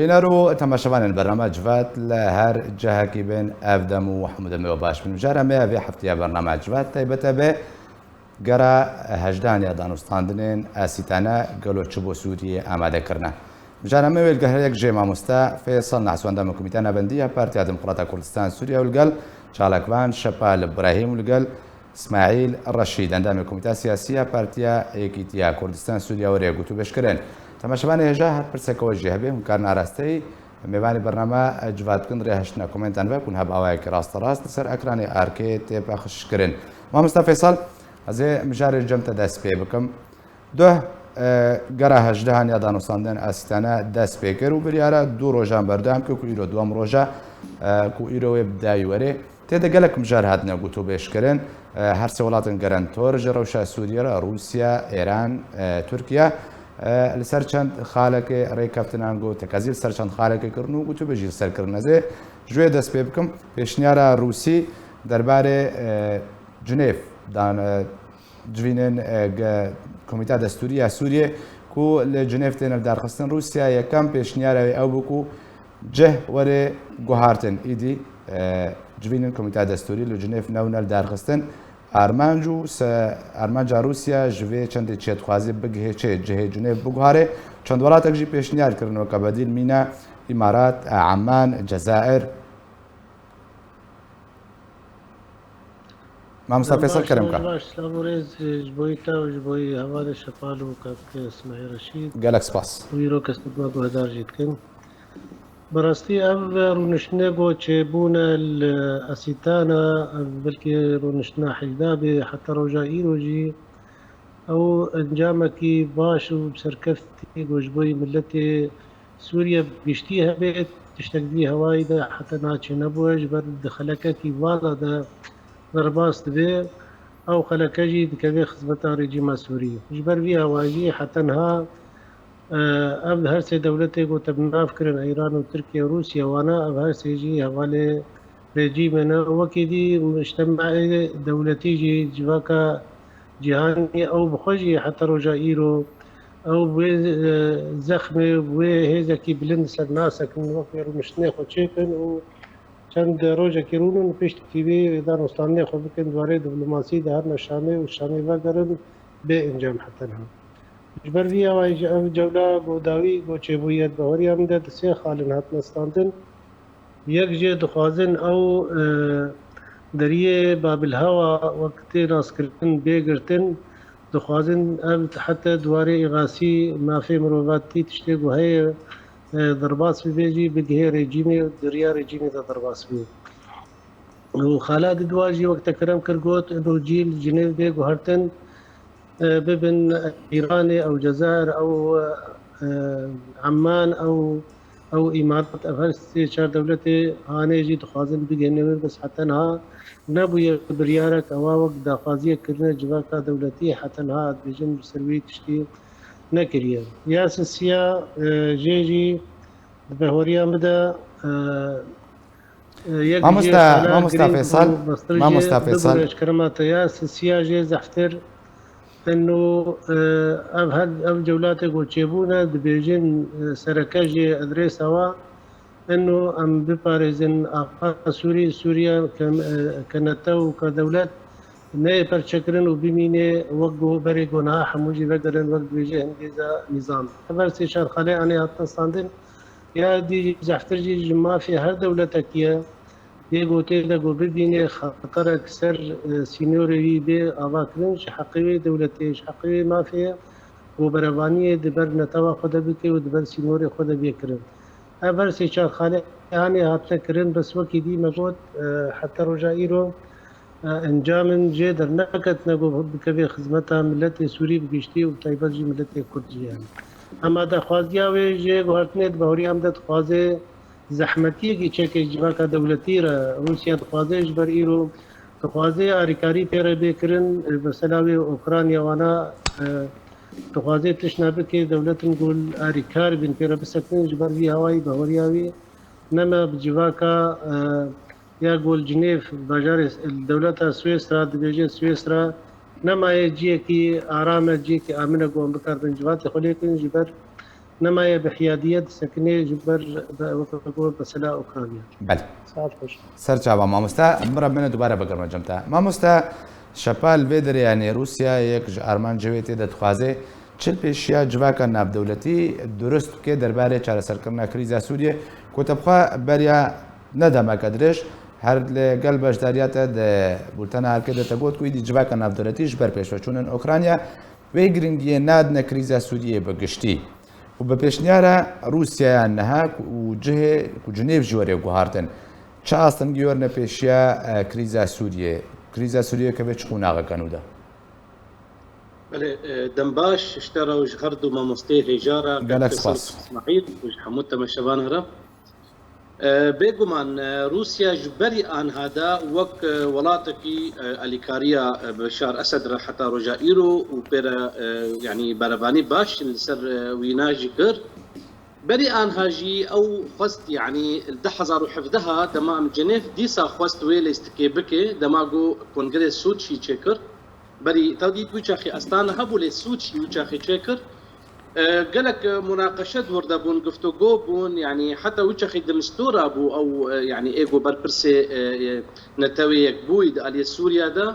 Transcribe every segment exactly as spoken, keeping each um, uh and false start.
Bîner û temaşevanên bername Civat li her cihekî bin, ev dem û hemû demê we baş bin. Mijara me ya vê heftiya bername Civat taybet e bi gera hejdehan ya danûstandinên Esîtane gelo çi bo Sûriyê amade kirine. Mijara me wê li gel her yek jê mamoste Feysal Nehsû, endamê Komîteya Navendî ya Partiya Demokrata Kurdistan Sûriye û li gel çalakvan Şepal Îbrahîm û li gel Îsmaîl Reşîd, endamê Komîteya Siyasî ya Partiya Êkîtiya Kurdistan Sûriye were gotûbêj kirin. Temaşevanê hêja her pirseke we jî hebe, hûn karin arasteyî mêvanê bername Civat bikin, rê hiştina komentan ve ku niha bi awayekî rasterast li ser ekranê arkê tê pexş kirin. Mamosta Feysal, ez ê mijarê cem te dest pê bikim. Duh, e, gera hejdehan ya danûstandin Esîtane dest pê kir û biryara du rojan berdewam kir ku îro duwem roja, e, ku îro wê bi dawî werê. Tê de gelek mijar hatine gotûbêj kirin. E, her sê welatên gerentor ji rewşa Sûriyê re, Rûsya, Êran, e, Tirkiye, e, li ser çend xalekê rêkeftinan got, tekezî li ser çend xalekê kirin û gotûbêjî li ser kirin. Ez ê ji wê dest pê bikim. Pêşniyara Rûsî derbarê, e, Cinêv dan, e, civînên, e, ge-, Komîteya Destûrî ya Sûriyê ku li Cinêv têne lidarxistin. Rûsya yekem pêşniyara wê ew bû ku cih were guhartin. Îdî, e, civînên Komîteya Destûrî li Cinêv newne lidarxistin. Armanc û se-, armanca Rûsya ji vê çendê çêdixwazî bigihê çê, cihê Cinêv biguhare. Çend welatek jî pêşniyar kirin weke bedîl mîne Îmarat, e, Eman, Cezair. Mamosta Feysal, kerem ka. Baş, selav û rêz ji bo te û ji bo hevalê Şepal û kak Smehê Reşîd. Gelek spas. Û îro kes me guhdar jî dikin. Bi rastî ev rûniştinê ku çêbûne li Esîtana, ev belkî rûniştina heyda bê, heta roja îro jî ew encamekî baş û bi serkeftî ku ji bo yî miletê Sûriye bi giştî hebe, tiştek vî hewayî de heta niha çênebûye, ji ber di xelekekî vala de derbas dibe, ew xeleke jî dikeve xizmeta rejîma Sûrî. Ji ber vî hewayî jî heta niha, e, ev her sê dewletê ku te bi nav kirin, Îran û Tirkiye û Rûsya, wana ev her sê jî hevalê rejîmê ne. Wekî dî mujtemaê dewletî jî, civaka cîhanî, ew bi xwe jî heta roja îro ew wê, e, zexmê wê hêzekî bilind ser nasekin, wek wê rûniştinê xwe çêkin û çend rojekî rûnin û piştî vê danûstandinê xwe bikin, di warê diplomasî de herine Şamê û Şamê vegerin bê encam heta niha. Ji ber vî awayî jî ev cewla ku dawî ku çêbûye di bahoriya min de di sê xalin hatine standin. Yek jê dixwazin ew, e, deriyê Babilhewa wek tê naskirin bê girtin, dixwazin ev heta di warê îxasî mafê mirovatî tiştê ku heye, e, derbas bibe jî bigihê rejîmê û di riya rejîmê de derbas bibe. Û xala di dua jî wek te kerem kir got, ino cî li Cinêv bê guhertin, e, bibin Îranê, ew Cezayir, ew, e, Emman, ew, ew Îmarat, ev her sê çar dewletê hanê jî dixwazin bigihîne wê, bes heta niha nebûye biryarek, ewa wek daxwaziyek kirine civaka dewletî, heta niha dibêjin bi ser wî tiştî nekiriye. Ya sisiya, e, jê jî di bahoriya min de, e, e, yek Mamosta, jê xala Mamosta grîn Feysal, û bastir jê Mamosta Feysal. Bibûne ji kerema te ya sisiya jê zehftir. Eno, e, ev her, ev cewlatê ku çêbûne, dibêjin, e, sereke jê edrêsa wa, eno em biparêzin axa Sûrî, Sûriye ke, e, ke netew û ke dewlet neyê perçekirin û bimîne wek ku berê ku niha hemû jî vegerin wek dibêje hingêza nîzam. Ev her sê çar xalê anê hatin standin. Ya dî zehftir jî ji mafê her dewletekî ye. Yê gotê de ku bibîne xeterek ser, e, sînorê wî bê avakirin, ji heqê wê dewletê, ji heqê wê mafê ye ku berevaniyê di ber netewa xwe de bike û di ber sînorê xwe de bê kirin. Ev her sê çar xalê hanê hatine kirin, bes wekî dî me got, e, heta roja îro, e, encamên jê derneketine ku bikeve xizmeta miletê Sûrî bi giştî û bi taybet jî miletê Kurd jî yani. Hema daxwaziya wê jê guhertinê di bahoriya min de dixwaze zehmetiyekî çeke civaka dewletî re. Rûsya dixwaze ji ber îro dixwaze alîkarî pê re bê kirin, e, mesela wê Ukrayna wana, e, dixwaze tiştna bike dewletin ku alîkar bin pê re bisekinin, ji ber vî hawayî bahoriya wî nema bi civaka, e, ya ku li Cinêv, bajarê, dewleta Swêsra, dibêje Swêsra, nemaye ciyekî aram e, ciyekî amin e ku em bikarbin civatê xwe lê kirin, ji ber nemaye bi hiyadiyet disekinê ji ber be-, weke ku mesela Ukrayna. Belê. Saet xweş. Serçava mamoste, mira bine dubare bigirim cem te. Mamoste, Şepal vê derê, yanî Rûsya yek ji armancê wê tê de dixwaze çil pêşiya civaka navdewletî durust bike derbarê çareserkirina krîza Sûriyê, ku te bixwe beriya ne demeke dirêj, her li gel beşdariya te di bultena herkê de te got ku îdî civaka navdewletî ji ber pêşveçûnên Ukrayna wê giringiyê nadine krîza Sûriyê bi giştî û bi pêşniyara Rûsyaya niha ku, û cihê ku Cinêv jî were guhartin. Çi astengî werine pêşiya, e, krîza Sûriyê? Krîza Sûriyê keve çi qonaxeke nû de? Belê, e, dem baş, ji te re û ji her du mamosteyê hêja re, Gelek Kak Feysel spas. Îsmaîl û ji hemû temaşevanan re. E, bêguman, e, Rûsya ji berî anha de wek, e, welatekî, e, alîkariya, e, Beşar Esed re heta roja îro û pê re, e, yanî berevanî baş li ser, e, wîna jî kir. Berî anha jî ew xwest, yanî li du hezar û hevdeh dema em Cenêv dîsa xwest wê lêstikê bike, dema ku Kongrê Soçî çêkir. Berî te dît wî çaxî Astana hebû, lê Soçî wî çaxî çêkir. E, gelek, e, munaqeşe di wir de bûn, guftûgo bûn, yanî heta wî çaxî di mistora bû ew, e, yanî ê ku berpirsê, e, e, Netewê Yekbûyî di aliyê Sûriya de.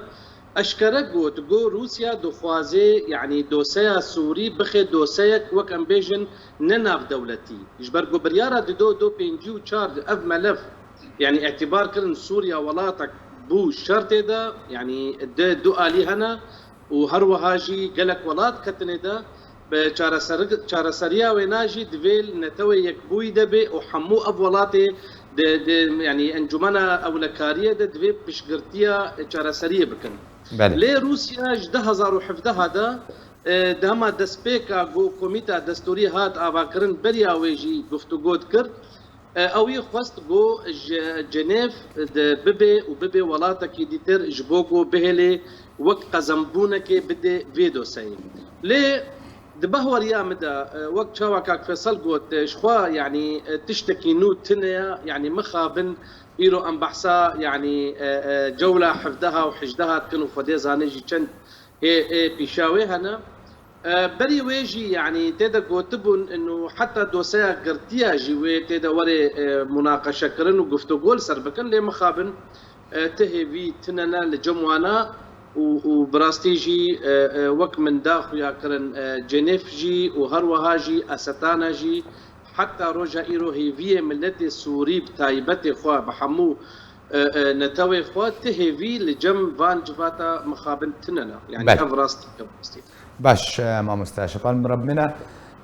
Eşkere got, got Rûsya dixwaze, yanî doseya Sûrî bixe doseyek, wek em bêjin, ne navdewletî. Ji ber ku biryara di do, do pêncî û çar ev melef, yanî îtibar kirin Sûriya welatek bû şertê de, yanî di du alî hene û her wiha jî gelek welat ketine de, bi çareser-, çareseriya wêna jî divê li Netewê Yekbûyî de bê û hemû ev welatê di, di, yanî Encûmena Ewlekariyê de divê piştgirtiya çareseriyê bikin. Belê. Lê Rûsya ji du hezar û hevdeh de, e, dema destpêka ku Komîta Destûrî hat avakirin, beriya wê jî guftûgo dikir. E, ew yê xwest ku ji Cenêv de bibe û bibe welatekî dîtir ji bo ku bihêlê wek qezembûnekê bide vê doseyê. Lê di behweriya min de, e, wek çawa Kak Feysel got, e, ji xwe, yanî, e, tiştekî nû tune ye, yanî mixabin îro em behsa, yanî, e, e, cewla hevdeha û hejdeha dikin û Xwedê zane jî çend hê, ê pîşa wê hene. E, berî wê jî, yanî tê de gotibûn, inu heta doseya girtiya jî wê tê de were, e, munaqeşekirin û guftûgo li ser bikin, lê mixabin, e, ti hêvî tune ne li cem wana û, û bi rastî jî, e, e, wek min da xuya kirin, e, Cenêv jî û her wiha jî Esetana jî heta roja îro hêviyê miletê Sûrî bi taybetê xwe bi hemû, e, e, netewê xwe ti hêvî li cem van civata mixabin tune ne. Yanî Belê. Ev rastî, ev rastî. Baş, e, mamoste Şepal, min re bimîne.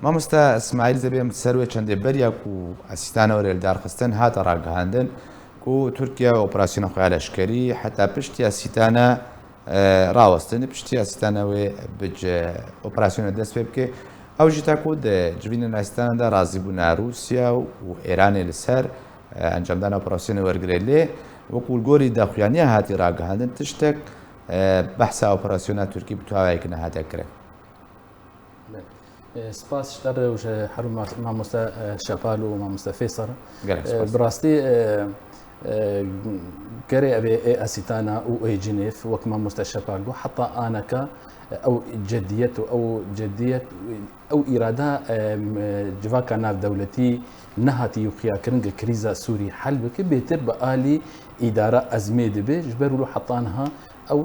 Mamoste Îsmaîl, zebê em ser wê çendê beriya ku Esîtane were li dar xistin hate ragihandin ku Tirkiye operasyona xwe ya leşkerî heta piştî Esîtane, e, rawestin, piştî Esîtane wê bi ce-, operasyona dest pê bike. Ew jî ta ku di civînên Esîtane de razîbûna Rûsya û Îranê li ser, e, encamdana operasyonê wergirê lê wekû li gorî daxuyaniya hatî ragihandin tiştek, e, behsa operasyona Tirkî bi tu awayekî nehate kirin. Belê. E, spas ji te re û ji her ma-, mamoste, e, Şepal û mamoste Fêsal. Gelek E, spas. Bi rastî, e, e, gerê ev ê, ê Esîtana û ê Cinêv, wek mamoste Şepal got, heta aneka, e, ew cediyet û ew cediyet, ew îrada, e, m-, civaka navdewletî nehatî xuyakirin ku krîza Sûrî hel bike, bêtir bi alî îdara ezmê dibe, ji ber wilo heta niha ew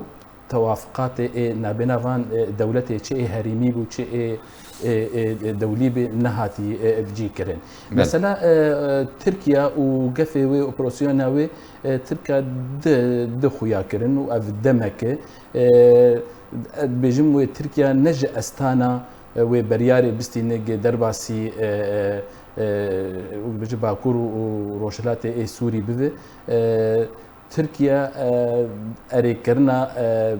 tewafiqatê ê nabêna van, e, dewletê, çi ê herêmî bû, çi ê, ê, ê, ê dewlî bê, nehatî, e, cî kirin. Mesela, e, e, Tirkiye û gefê wê, operasyona wê, e, Tirkiye di, di xuya kirin û ev demek e, e, dibêjim wê Tirkiye ne ji Estana, e, wê beriyarê bistîne ge derbasî, e, e, e, û dibêje Bakur û Rojhilatê ê Sûrî bibe. E, Tirkiye, e, erêkirina, e,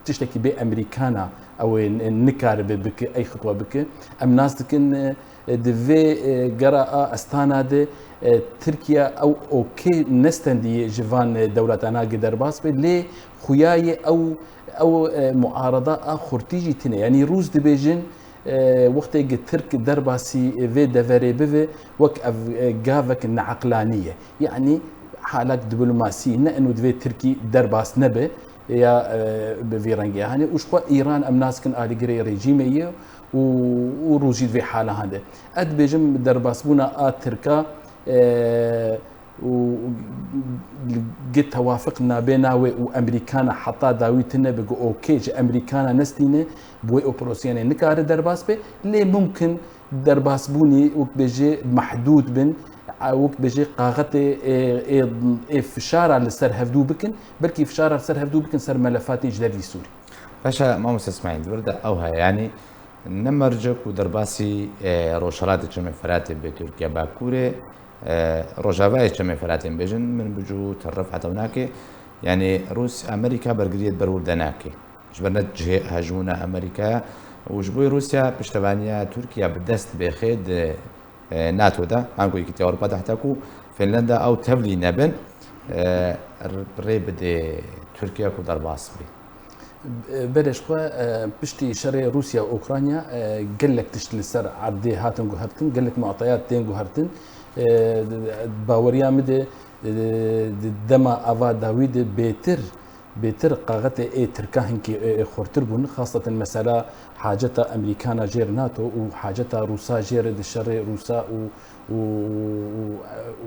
tiştekî bê Emerîkana ew ê n-, nikaribe bike, ey xitwa bike. Em nas dikin, e, di vê, e, gera a Astana de, e, Tirkiye ew okê nestendiyê ji van, e, dewletana gi derbas be, lê xuyayê ew, ew, e, muarada a xurtî jî tine. Yanî Rûs dibêjin, e, wextê gi Tirk derbasî vê deverê bive, wek ev, e, gavek neeqlanî ye. Yanî halek diplomasî ne eno divê Tirkî derbas nebe ya, e, bi vî rengê. Hanî û ji xwe Îran em nas dikin alîgirê rejîmê ye û, û Rûs jî di vê hala hende. Ez dibêjim derbasbûna a Tirka, e, û li gi tewafiq nabêna wê û Emerîkana heta dawî tune bi gi okê ji Emerîkana nestîne, bi wê operasyonê nikare derbas be, lê mumkin derbasbûnî wek bêjê mehdûd bin, wek bêjê qaxetê ê, ê, ê fişara li ser hevdû bikin, belkî fişara li ser hevdû bikin ser melefatên ji dervî Sûrî. Paşa Mamoste Îsmaîl, vir de ew heye, yanî ne merce ku derbasî, e, Rojhelatê Çemê Feratê bê Tirkiye Bakurê, e, Rojavayê Çemê Feratê bêjin, min bi cû teref hetew nake. Yanî Rûs-, Amerîka bergiriyê ber wir de nake. Ji ber ne cihê hejmûna Amerîkaya û ji bo Rûsya piştevaniya Tirkiye bi dest bêxê di, e, NATO de, ango Yekîtiya Ewropa de, heta ku Finlanda ew tevlî nebin, e, r-, rê bidê Tirkiye ku derbas bê. Belê ji xwe, e, piştî şerê Rûsya û Ukrayna, e, gelek tişt li ser erdê hatin guhertin, gelek muatayat tên guhertin. E, baweriya min de, e, di dema ava dawî de bêtir, bêtir qaxetê ê Tirka hinkî, e, e, xurtir bûn. Xaseten mesela haceta Emerîkana jêr NATO û haceta Rûsa jêr di şerê Rûsa û, û, û,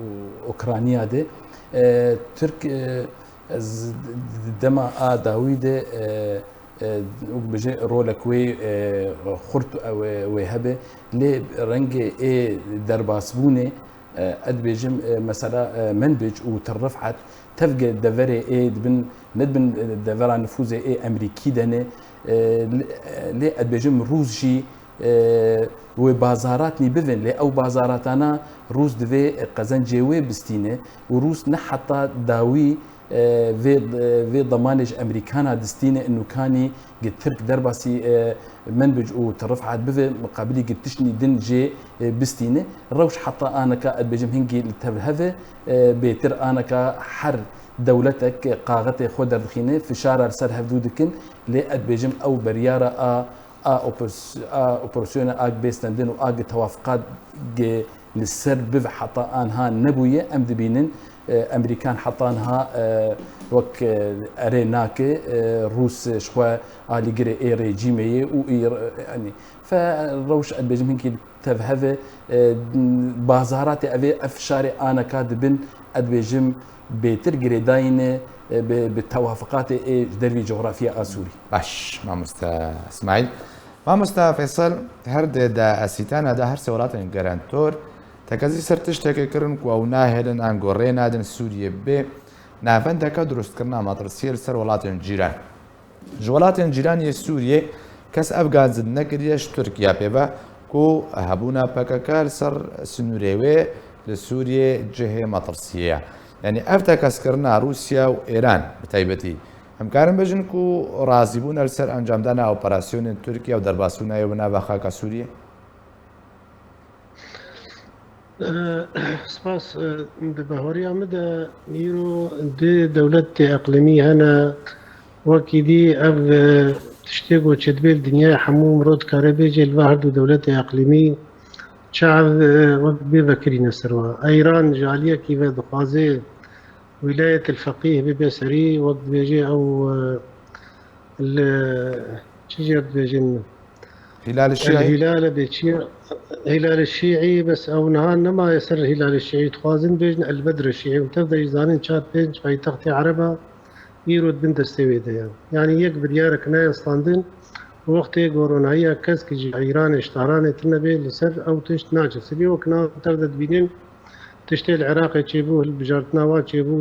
û Ukrayna de. E, Tirk, e, Ez dema a dawî de, e, e, wek bêje rolek wê, e, xurt, e, wê, wê hebe, lê rengê ê derbasbûnê, e, ez dibêjim, e, mesela, e, Menbic û Til Rifet tevge deverê ê dibin, ne dibin, e, devera nifûzê ê Emerîkî de ne, e, lê, lê ez dibêjim Rûs jî, e, wê bazaratnî bivin, lê ew bazaratana Rûs divê qezencê wê bistîne û Rûs ne heta dawî e, vê, e, vê demanê ji Emerîkana distîne, nûkanî gi Tirk derbasî, e, Menbic û Til Rifet bive, miqabilî gi tiştnî din jê, e, bistîne. Rewş heta aneka, ez dibêjim hingî li tev hev e, e, bêtir aneka her dewletek qaxetê xwe derdixîne, fişara li ser hevdû dikin, lê ez dibêjim ew beryara a a opos-, a operasyona a bê stendin û a gi tewafiqa gi li ser biv heta anha nebûye, em dibînin, e, Emerîkan heta anha, e, wek, e, erê nake, e, Rûs ji xwe alîgirê ê rejîmê ye û î, yanî, fe rewş ez dibêjim hinkî tev hev e, e, bazaratê ev ê, ev fişarê aneka dibin, ez dibêjim, bêtir girêdayî ne, e, bi, bi tewafiqatê ê ji dervî coxrafiya a Sûrî. Baş, mamoste Îsmaîl. Mamoste Feysel, her di da esîtana da her sê welatên garantor tekezî ser tiştekê kirin ku ew nahêlin ango rê nadin Sûriyê bê navendeke durustkirina metirsiyê li ser welatên cîran. Ji welatên cîran yê Sûriyê kes ev gazind nekiriye ji Tirkiye pê ve ku hebûna P K K li ser sinûrê wê li Sûriyê cihê metirsiyê ye. Yanî ev tekez kirina Rûsya û Îran bi taybetî, em karin bêjin ku razîbûne li ser encamdana operasyonên Tirkiye û derbasbûna wê bi nava xaka Sûriyê? Eh, spas. Eh, di bahweriya min de îro du dewletê eqlîmî hene. Wekî dî ev, eh, tiştê ku çêdibe li dinyayê hemû mirov dikare bêje li va her du dewletê eqlîmî çav, eh, wek bê vekirîne ser wa. Îran ji aliyekî ve dixwaze Wîlayet el Feqîh bibe serî, wek dibêje ew, eh, li çi jê dibêjin? Hîlal El Şîî. Hîlal bê çi ye? Hîlal Şîî, bes ew niha nemaye ser Hîlal Şîî. Dixwazin bêjin El Bedr Şîî. Û tev de jî zanin çar pênc paytextê Ereba îro di bin destê wê de ye. Yanî yek biryarek nayê standin. Wextê ku ronahiya kesk ji Îranê, ji Tehranê tune bê, li ser ew tişt naçe. Sibê wek na tev de dibînin, tiştê li Iraqê çêbû, hilbijartina wa çêbû,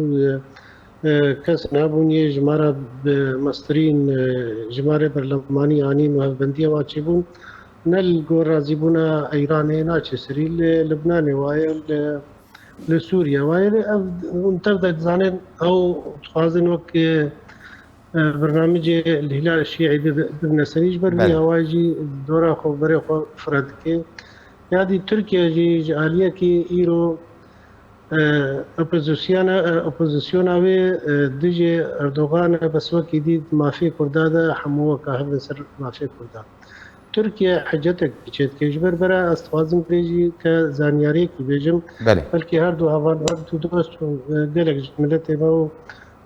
e, e, kes nabûn yê jimara bi mestirîn, e, jimarê berlemanî anîn û hevbendiya wa çêbûn. Ne li gor razîbûna Îranê naçe serî, li Libnanê wa ye, li, li Sûriye wa ye. Ev, hûn tev de dizanin, ew dixwazin wek, e, e, bernamicê li Hîlal Şîî bibe, bibine serî, ji ber vê Belê. Hewa jî dora xwe, berê xwe fireh dike. Ya dî Tirkiye jî ji aliyekî îro, e, opozisyona, e, opozisyona wê, e, dijî Erdogan e, bes wekî dî di mafê Kurda de hemû weka hev li ser mafê Kurda. Tirkiye hecetek çêdike. Ji ber vere ez dixwazim vê jî ke zanyariyekî bêjim. Belê. Belkî her du heval, her du dost û, e, gelek ji miletê me û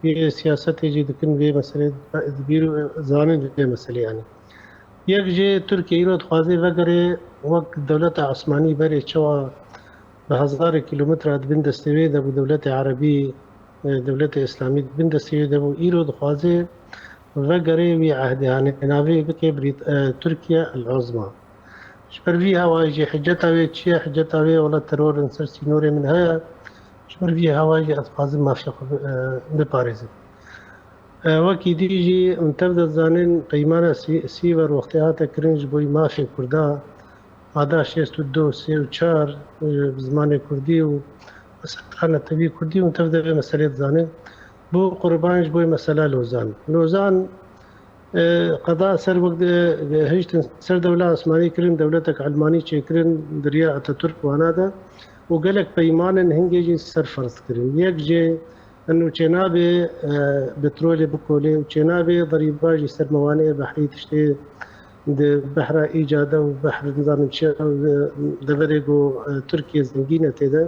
yê siyasetê jî dikin vê meselê, dibîr û zanin vê meselê yanî. Yek jê Tirkiye îro dixwaze vegere wek dewleta Osmanî berê çawa bi hezarê kîlometre di bin destê wê de bû, dewletê Erebî, e, dewletê Îslamî di bin destê wê de bû. Îro dixwaze vegere wî ehdê, hanê navê bike Brît-, e, Tirkiye El-Uzma. Ji ber vî hewayê jî hiceta wê çi ye? Hiceta wê wela teror li ser sînorê min heye. Ji ber vî hewayê jî ez dixwazim mafê xwe bi-, e, biparêzim. E, wekî dî jî em tev de zanin peymana Sî-, Sîver wextê hate kirin ji bo mafê Kurda, mada şêst û du, sê û çar, e, bi zimanê Kurdî û mesele netewî Kurdî û tev de vê meselê dizanin. Bû qurban ji bo mesela Lozan. Lozan, e, qeda ser wek de, de hiştin ser dewla Osmanî kirin, dewletek Elmanî çêkirin di riya Atatürk wana de û gelek peymanin hingê jî ser ferz kirin. Yek jê eno çênabê, e, petrolê bikolê û çênabê derîba jî ser mewaneyê behrî tiştê di behra îcade û behr nizanim çi, e, deverê ku, e, Tirkiye zengîn e tê de.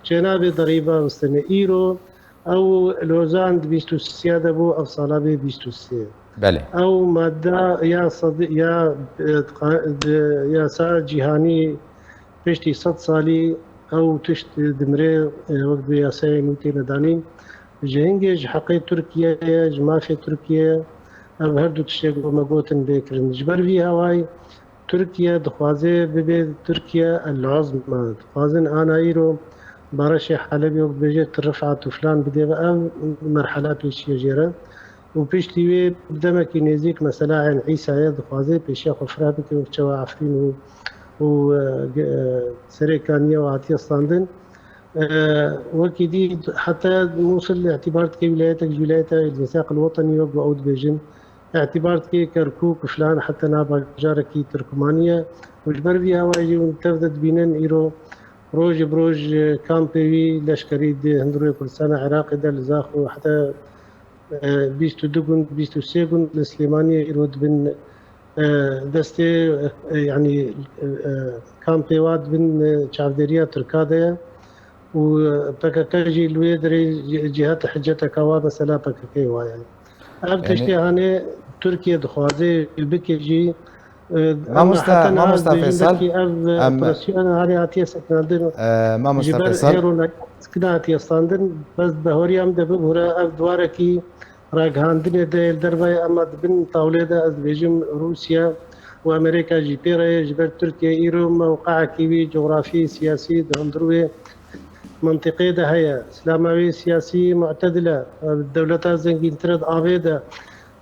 Çênabê derîba wistine îro, ew Lozan di bîst û sê de bû, ev sala bê bîst û sê. Belê. Ew madde ya sed-, ya, e, qa-, di yasa cîhanî piştî sed salî ew tişt dimire, e, wek bi yasayê nû têne danîn. Ji hingê ji heqê Tirkiye ye, ji mafê Tirkiye ye, ev her du tiştê ku me gotin bê kirin. Ji ber vî hewayî Tirkiye dixwaze bibe Tirkiye el-Uzma. Dixwazin ana îro Bareşê Helebê wek dibêje tu rifat û filan bidê ve, ev merhela pêşiye jê re. Û piştî wê bi demekî nêzîk mesela Eyn Îsayê dixwaze pêşiya xwe fireh bike wek çawa Efrîn û, û, e, ge-, e, Serê Kaniye û hatiye standin. E, wekî dî heta Mûsil îtîbar dike wîlayetek ji wîlayeta Îlmîsaq el-Wetenî wek ew dibêjin. Îtîbar dike Kerkûk û filan heta nav bajarekî Tirkmanî ye. Û ji ber vî hewayê jî hûn tev de dibînin îro roj bi roj, e, kampê wî leşkerî di hundirê Kurdistana Iraqê de li Zaxo heta e, bîst û du gund, bîst û sê gund li Silêmaniyê îro dibin, e, destê, e, yanî, e, e, kampê wa dibin, e, çavdêriya Tirka de ye û, e, P K K jî li wê derê cî-, cîheta hiceteka wa mesela P K K wa ye. Ev Yanî tiştê hanê Tirkiye dixwaze bike jî, E, Mamoste, heta niha Mamoste dibêjin Feysel, belkî ev, e, em operasyon harê hatiye sekinandin. E, Mamoste Ji ber Feysel. Hêro sekina hatiye standin, bes bi hawriya min de bibûre, ev di warekî ragihandinê de yê li dervayê, ema di bin tawlê de ez dibêjim Rûsya û Amerîka jî pê re ye, ji ber Tirkiye îro mewqeekî wî cografî, siyasî di hundir wê mentiqê de heye. Silama wê siyasî mu'tedil e, dewleta zengîntir e di avê de.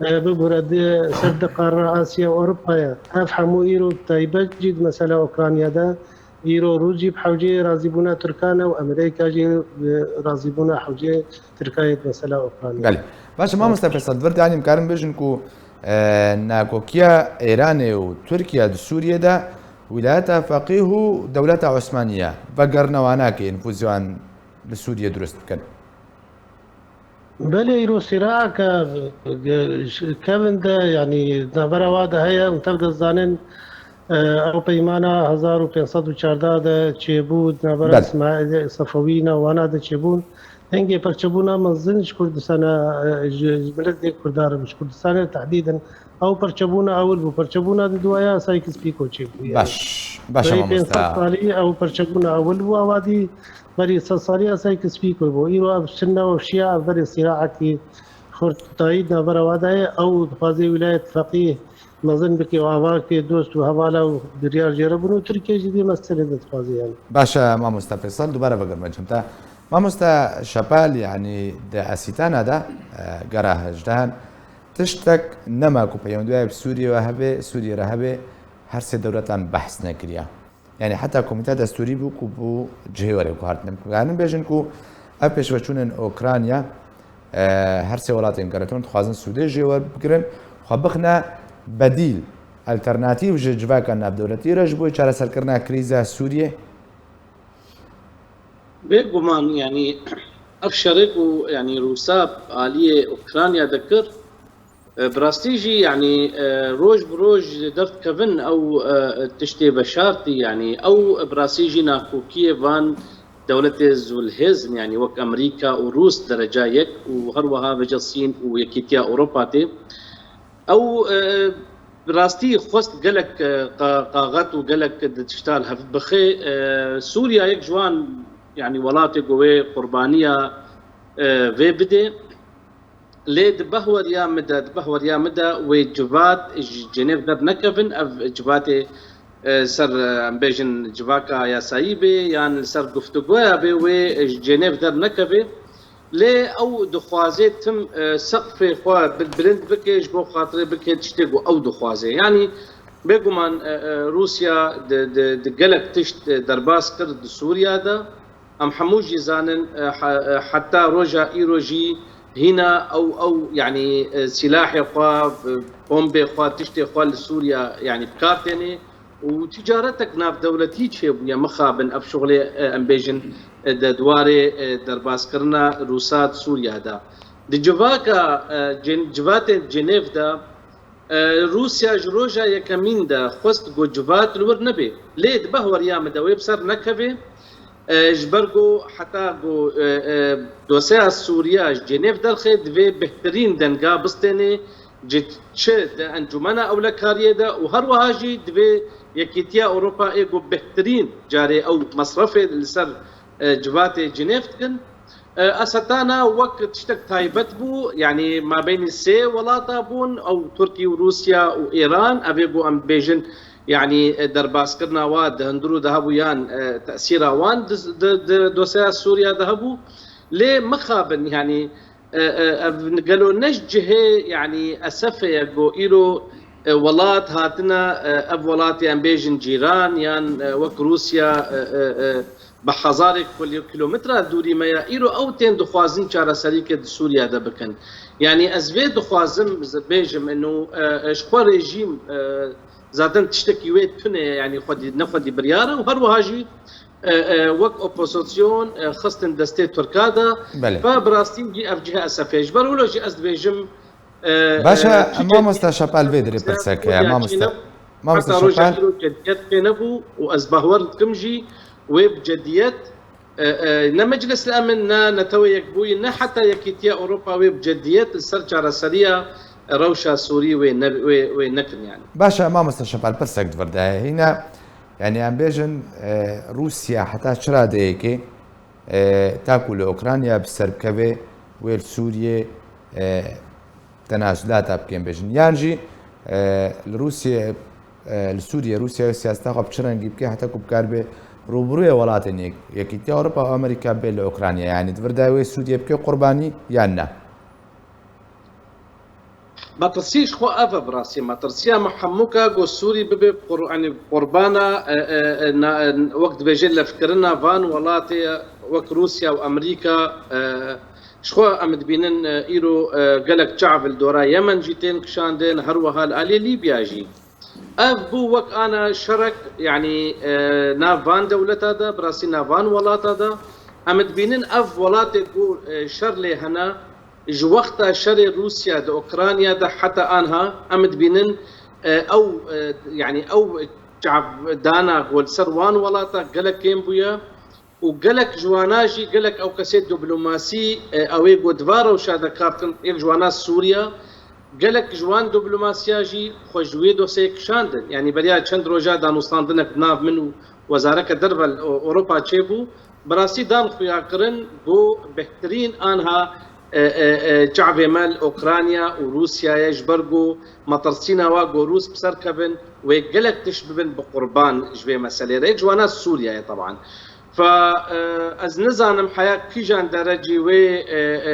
E, bibûre di ser di qara Asya û Ewropa ye. Ev hemû îro taybet jî di mesela Ukrayna de. Îro Rûs jî bi hewceyê razîbûna Tirkan e û Amerîka jî bi razîbûna hewceyê Tirkayê di mesela Ukrayna. Belê. Baş e, mamoste Feysel, di vir de anî em karin bêjin ku, e, nakokiya Îranê û Tirkiye di Sûriyê de wîlayeta feqîh û dewleta Osmanî ye. Vegerina wan nake nifûzê wan li Sûriyê dirust bikin. Belê îro sîraeke, e, kevin de, yanî navbera wa de heye û tev de zanin, e, ew peymana hezar û pênc sed û çardeh de çêbû, di navbera Belê. Îsmaîlê Sefewî ne wana de çêbûn. Hingê perçebûna mezin ji Kurdistana, e, ji, ji miletê Kurdan re, ji Kurdistanê tehdîdin. Ew perçebûna ewil bû. Perçebûna di duwaya Sykes-Picot çêbûye. Baş, baş e Berî pênc sed mamoste. Salî ew perçebûna ewil bû. Awa dî berî sed salî Sykes-Picot bû. Îro ev Sunne û Şia ev berê sîraekî xurtayî di navbera wa de ye. Ew dixwaze wîlayet feqîh mezin bike û ava ke dost û hevala û biryar jê re bûn û Tirkiye jî vê meselê de dixwaze yani. Baş e mamoste Feysel, dubare vegerime cem te. Mamoste Şepal, yanî di Esîtana de, e, gera hejdehan, tiştek nema ku peywendiya bi Sûriyê ve hebe, Sûriyê re hebe, her sê dewletan behs nekiriya. Yanî heta komîteya destûrî bû ku bû cihê were guhartin. Em karin bêjin ku ev pêşveçûnên Ukrayna, e, her sê welatên geleton dixwazin sûdê jê werbigirin, xwe bixine bedîl, alternatîf ji civaka navdewletî re ji bo çareserkirina krîza Sûriyê. Bêguman, yanî ev şerê ku, yanî Rûsa aliyê Ukrayna de kir, e, bi rastî jî, yanî, e, roj bi roj derdikevin ew, e, tiştê veşartî, yanî ew bi rastî jî nakokiyê van dewletê zûlhêzin, yanî wek Amerîka û Rûs dereca yek û her wiha vêca Sîn û Yekîtiya Ewropa tê. Ew, e, Bi rastî xwest gelek, e, qa-, qaxet û gelek di tişta li hev bixê. E, Sûriya yek ji wan, yanî welatê ku wê qurbaniya, e, vê bidê. Lê di behweriya min de, di behweriya min de wê civat ji Cenêv dernekevin. Ev civatê, e, ser, e, em bêjin civaka yasayî bê yan li ser guftûgoya bê, wê ji Cenêv dernekeve. Lê ew dixwaze tim, e, seqfê xwe bil-, bilind bike, ji bo xatirê bike tiştê ku ew dixwaze. Yanî bêguman, e, e, Rûsya di, di, di gelek tişt, e, derbas kir di Sûriya de. Em hemû jî zanin, e, he-, e, heta roja îro jî hîna ew, ew, yanî, e, silahê xwe, e, bombê xwe, tiştê xwe li Sûriya, yanî, bi kar tênê. Û ticaretek navdewletî çêbûye, mixabin ev şuxlê, e, em bêjin, e, di dwarê, e, derbaskirina Rûsa di Sûriya de. Di civaka, e, cen-, civatên Cenêv de, e, Rûsya ji roja yekemîn de xwest ku civat li wir nebe. Lê di behweriya min de wê bi ser nekeve. E, ji ber ku heta ku, e, e, dosyeya Sûriya ji Cenêv derxe, divê bêhtirîn denga bistêne, ji çi di Encûmena Ewlekariyê de û her wiha jî divê Yekîtiya Ewropa ê ku bêhtirîn carê ew mesrefê li ser, e, civatê Cenêv dikin. E, ez hetana wek tiştek taybet bû, yanî mabeynî sê welata bûn, ew Tirkî û Rûsya û Îran, ev ê ku em bêjin, yanî, e, derbaskirina wa di hundirû de hebû yan, e, tesîra wan di, di, di dosyeya Sûriya de hebû. Lê mixabin, yanî, e, e, ev gelo ne ji cihê, yanî, esefê ye ku îro, e, welat hatine, e, ev welatê em bêjin cîran yan, e, wek Rûsya, e, e, e, bi hezarek kilo-, kilometre dûrî me ye. Îro ew tên dixwazin çareserîke di Sûriya de bikin. Yanî ez vê dixwazim bêjim, ino, e, e, ji xwe rejîm, e, zaten tiştekî wê tune ye, yanî xwedî, ne xwedî biryar e û her wiha jî, e, e, wek opozîsyon, e, xistin destê Tirka de. Belê. Ve bi rastî jî ev cih esefê. Ji ber wilo jî ez dibêjim, e, Baş e, e, çi mamosta cediyet Şepal vê dirê pirsek heye, mamosta. Mamosta Şepal. Heta roja îro cediyet pê nebû û ez bahwer dikim jî wê bi cediyet, e, e, ne Meclis el Emin, ne Netewê Yekbûyî, ne heta Yekîtiya Ewropa wê bi cediyet li ser çareseriya rewşa Sûrî wê ne, wê, wê nekin yanî. Baş e, mamosta Şepal, pirsek di vir de heye. Hîna, yanî em bêjin, e, Rûsya heta çi radeyekê, e, ta ku li Ukrayna bi ser bikeve, wê li Sûriyê, e, tenazulata bike, em bêjin. Yan jî, e, li Rûsiyê, e, li Sûriyê, Rûsya wê siyaseta xwe bi çi rengî bike, heta ku bikaribe rûbirûyê welatên yek-, Yekîtiya Ewropa û Amerîka bê li Ukrayna. Yanî di vir de wê Sûriyê bike qurbanî yan ne? Metirsî ji xwe ev e, bi rastî. Metirsiya me hemûka ku Sûrî bibe qur-, yanî qurbana, e, e, e, na-, e, wek dibêje levkirina van welatê wek Rûsya û Amerîka, e, Ji xwe em dibînin, e, îro, e, gelek çav li dora Yemen jî tên kişandin, her wiha li alî Lîbya jî. Ev bû wek ana şerek, yanî, e, nav van dewleta de, bi rastî nav van welata de. Em dibînin ev welatê ku, e, şer lê hene, ji wexta şerê Rûsya di Ukrayna de heta anha, em dibînin, e, ew, e, yanî ew çavdana ku li ser wan welata gelek kêm bûye. Û gelek ji wana jî, gelek ew kesê diplomasî, e, ew ê ku di va rewşa de kar dikin, yek ji wana Sûriya, gelek ji wan diplomasiya jî xwe ji wê dosyeyê kişandin. Yanî beriya çend roja danûstandinek di nav min û Wezareke Derve li Ewropa çêbû, bi rastî dan xuyakirin ku bêhtirîn anha, e, e, e, çavê me li Ukrayna û Rûsyayê ji ber ku metirsîna wa ku Rûs bi ser kevin, wê gelek tişt bibin bi qurban ji vê meselê re. Yek ji wana Sûriyeyê teban. Fa, e, ez nizanim heya kîjan derecî wê, e, e,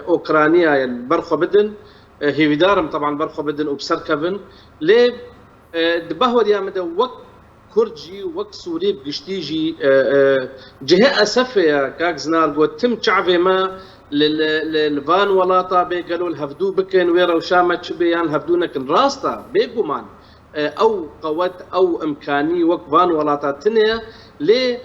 Okrayniyayê li ber xwe bidin. E, hêvîdar im teban ber xwe bidin û bi ser kevin. Lê, e, di bahweriya min de wek Kurd jî, wek Sûrî bi giştî jî, e, e, cihê esefê ye, kak Zinar got, tim çavê me li, li, li, li van welata bê, gelo li hevdû bikin, wê rewşa me çi bê yan li hevdû nekin. Rast e, bêguman, e, ew qewet, ew imkanî wek van welata tune ye. Lê,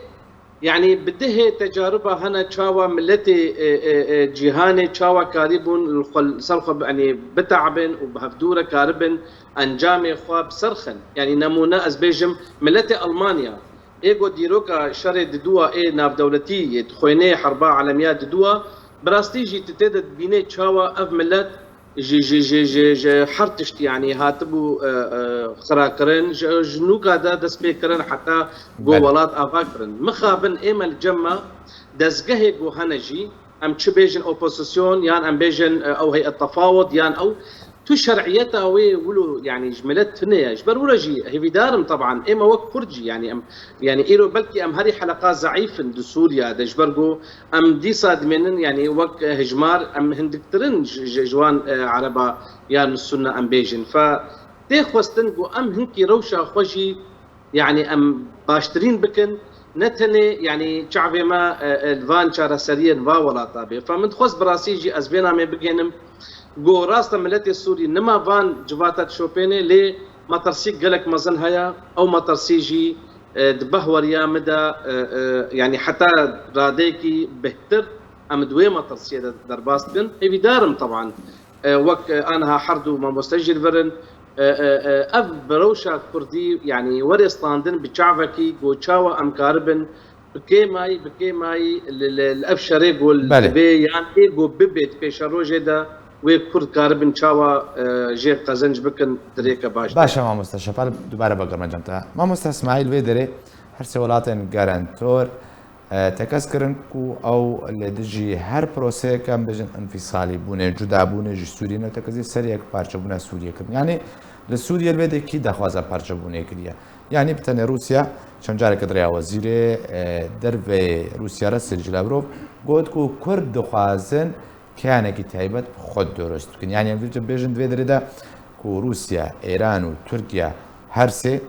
yanî bi dihê tecariba hene çawa miletê, e, e, e, cîhanê çawa karîbûn li xwe, li ser xwe bi, yanî biteabin û bi hevdû re karibin encamê xwe bi ser xin. Yanî nemûne ez bêjim miletê Almanya. Ê ku dîroka şerê diduwa ê navdewletî yê dixwênê herba alemiya diduwa, bi rastî jî tu tê de dibînê çawa ev milet ji ji ji ji ji her tişt, yanî hatibû, e, e, xirakirin, ji, ji nûka de dest pê kirin heta go Belê. welat ava kirin. Mixabin ê me li cem me dezgehê go hene jî, em çi bêjin opozisyon, yan em bêjin, e, ew heyet tefawud, yan ew tu şer'iyeta wê wilo, yanî ji milet tune ye. Ji ber wilo jî hêvîdar im, teban, ê me wek Kurd jî, yanî em, yanî îro belkî em herî heleqa zeîf in di Sûriya de, ji ber ku em dîsa dimênin, yanî wek hijmar em hindiktirin ji, ji, ji wan, e, Ereba yan Sunna em bêjin. Fe tê xwestin ku em hinkî rewşa xwe jî, yanî em baştirîn bikin, ne tenê, yanî çavê me, e, e, li van çareseriyên va welata bê. Fe min dixwest bi rastî jî ez vê namê bigênim, ku rast e miletê Sûrî nima van civata dişopênê, lê metirsîk gelek mezin heye. Ew metirsî jî, e, di behweriya min de, e, e, yanî heta radeyekî bêhtir em di wê metirsiyê de derbas dibin. Hêvîdar im, teban, e, wek, e, aniha her du mamoste jî li vir in, e, e, e, ev bi rewşa Kurdî, yanî werê standin bi çavekî ku çawa em karibin bi kêmayî, bi kêmayî li, li, li ev şerê ku Belê. dibê yan ê ku bibê di pêşerojê de wê Kurd karibin çawa, e, jê qezenc bikin di rêke baş de. Baş e mamoste Şepal, dubare vegerime cem te. Mamoste Îsmaîl, vê derê her sê welatên garantor, e, tekez kirin ku ew li dijî her proseyeke, em bêjin, înfîsalî bûnê, cuda bûnê ji Sûriyê, ne tekezî ser yek parçebûna Sûriyê kirin. Yanî li Sûriyê li vê de kî daxwaza parçebûnê kiriye? Yanî bi tenê Rûsya, çend careke di rêya wezîrê, e, derveyê Rûsya re Sergî Lavrov got ku Kurd dixwazin keyanekî taybet bi xwe durust bikin. Yanî em vê bêjin di vê derê de ku Rûsya, Îran û Tirkiye her sê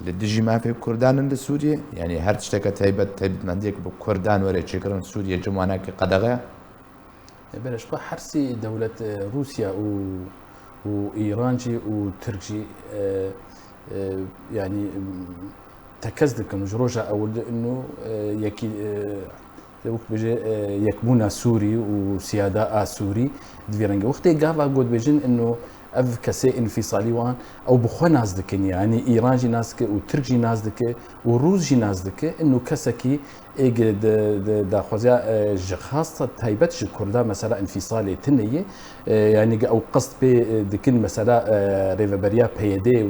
li dijî mafê Kurdan in li Sûriyê. Yanî her tişteke taybet, taybetmendiyek bi Kurdan were çêkirin Sûriyê cem wan nake, qedexe ye. E, belê, ji xwe her sê dewlet, e, Rûsya û, û Îran jî û Tirk jî, e, e, yanî, m, tekez dikin ji roja ewil de ino, e, yekî, e, wek dibêje, e, yekbûna Sûrî û siyada a Sûrî di vî rengê. Wextê gava got bêjin ino ev kesê înfîsalî wan, ew bi xwe nas dikin, yanî Îran jî nas dike û Tirk jî nas dike û Rûs jî nas dike, ino kesekî ê gi di, di daxwaziya, e, ji xasta taybet ji Kurda mesela înfîsalê tune ye. E, yanî gi ew qist pê, e, dikin mesela, e, rêveberiya P Y D û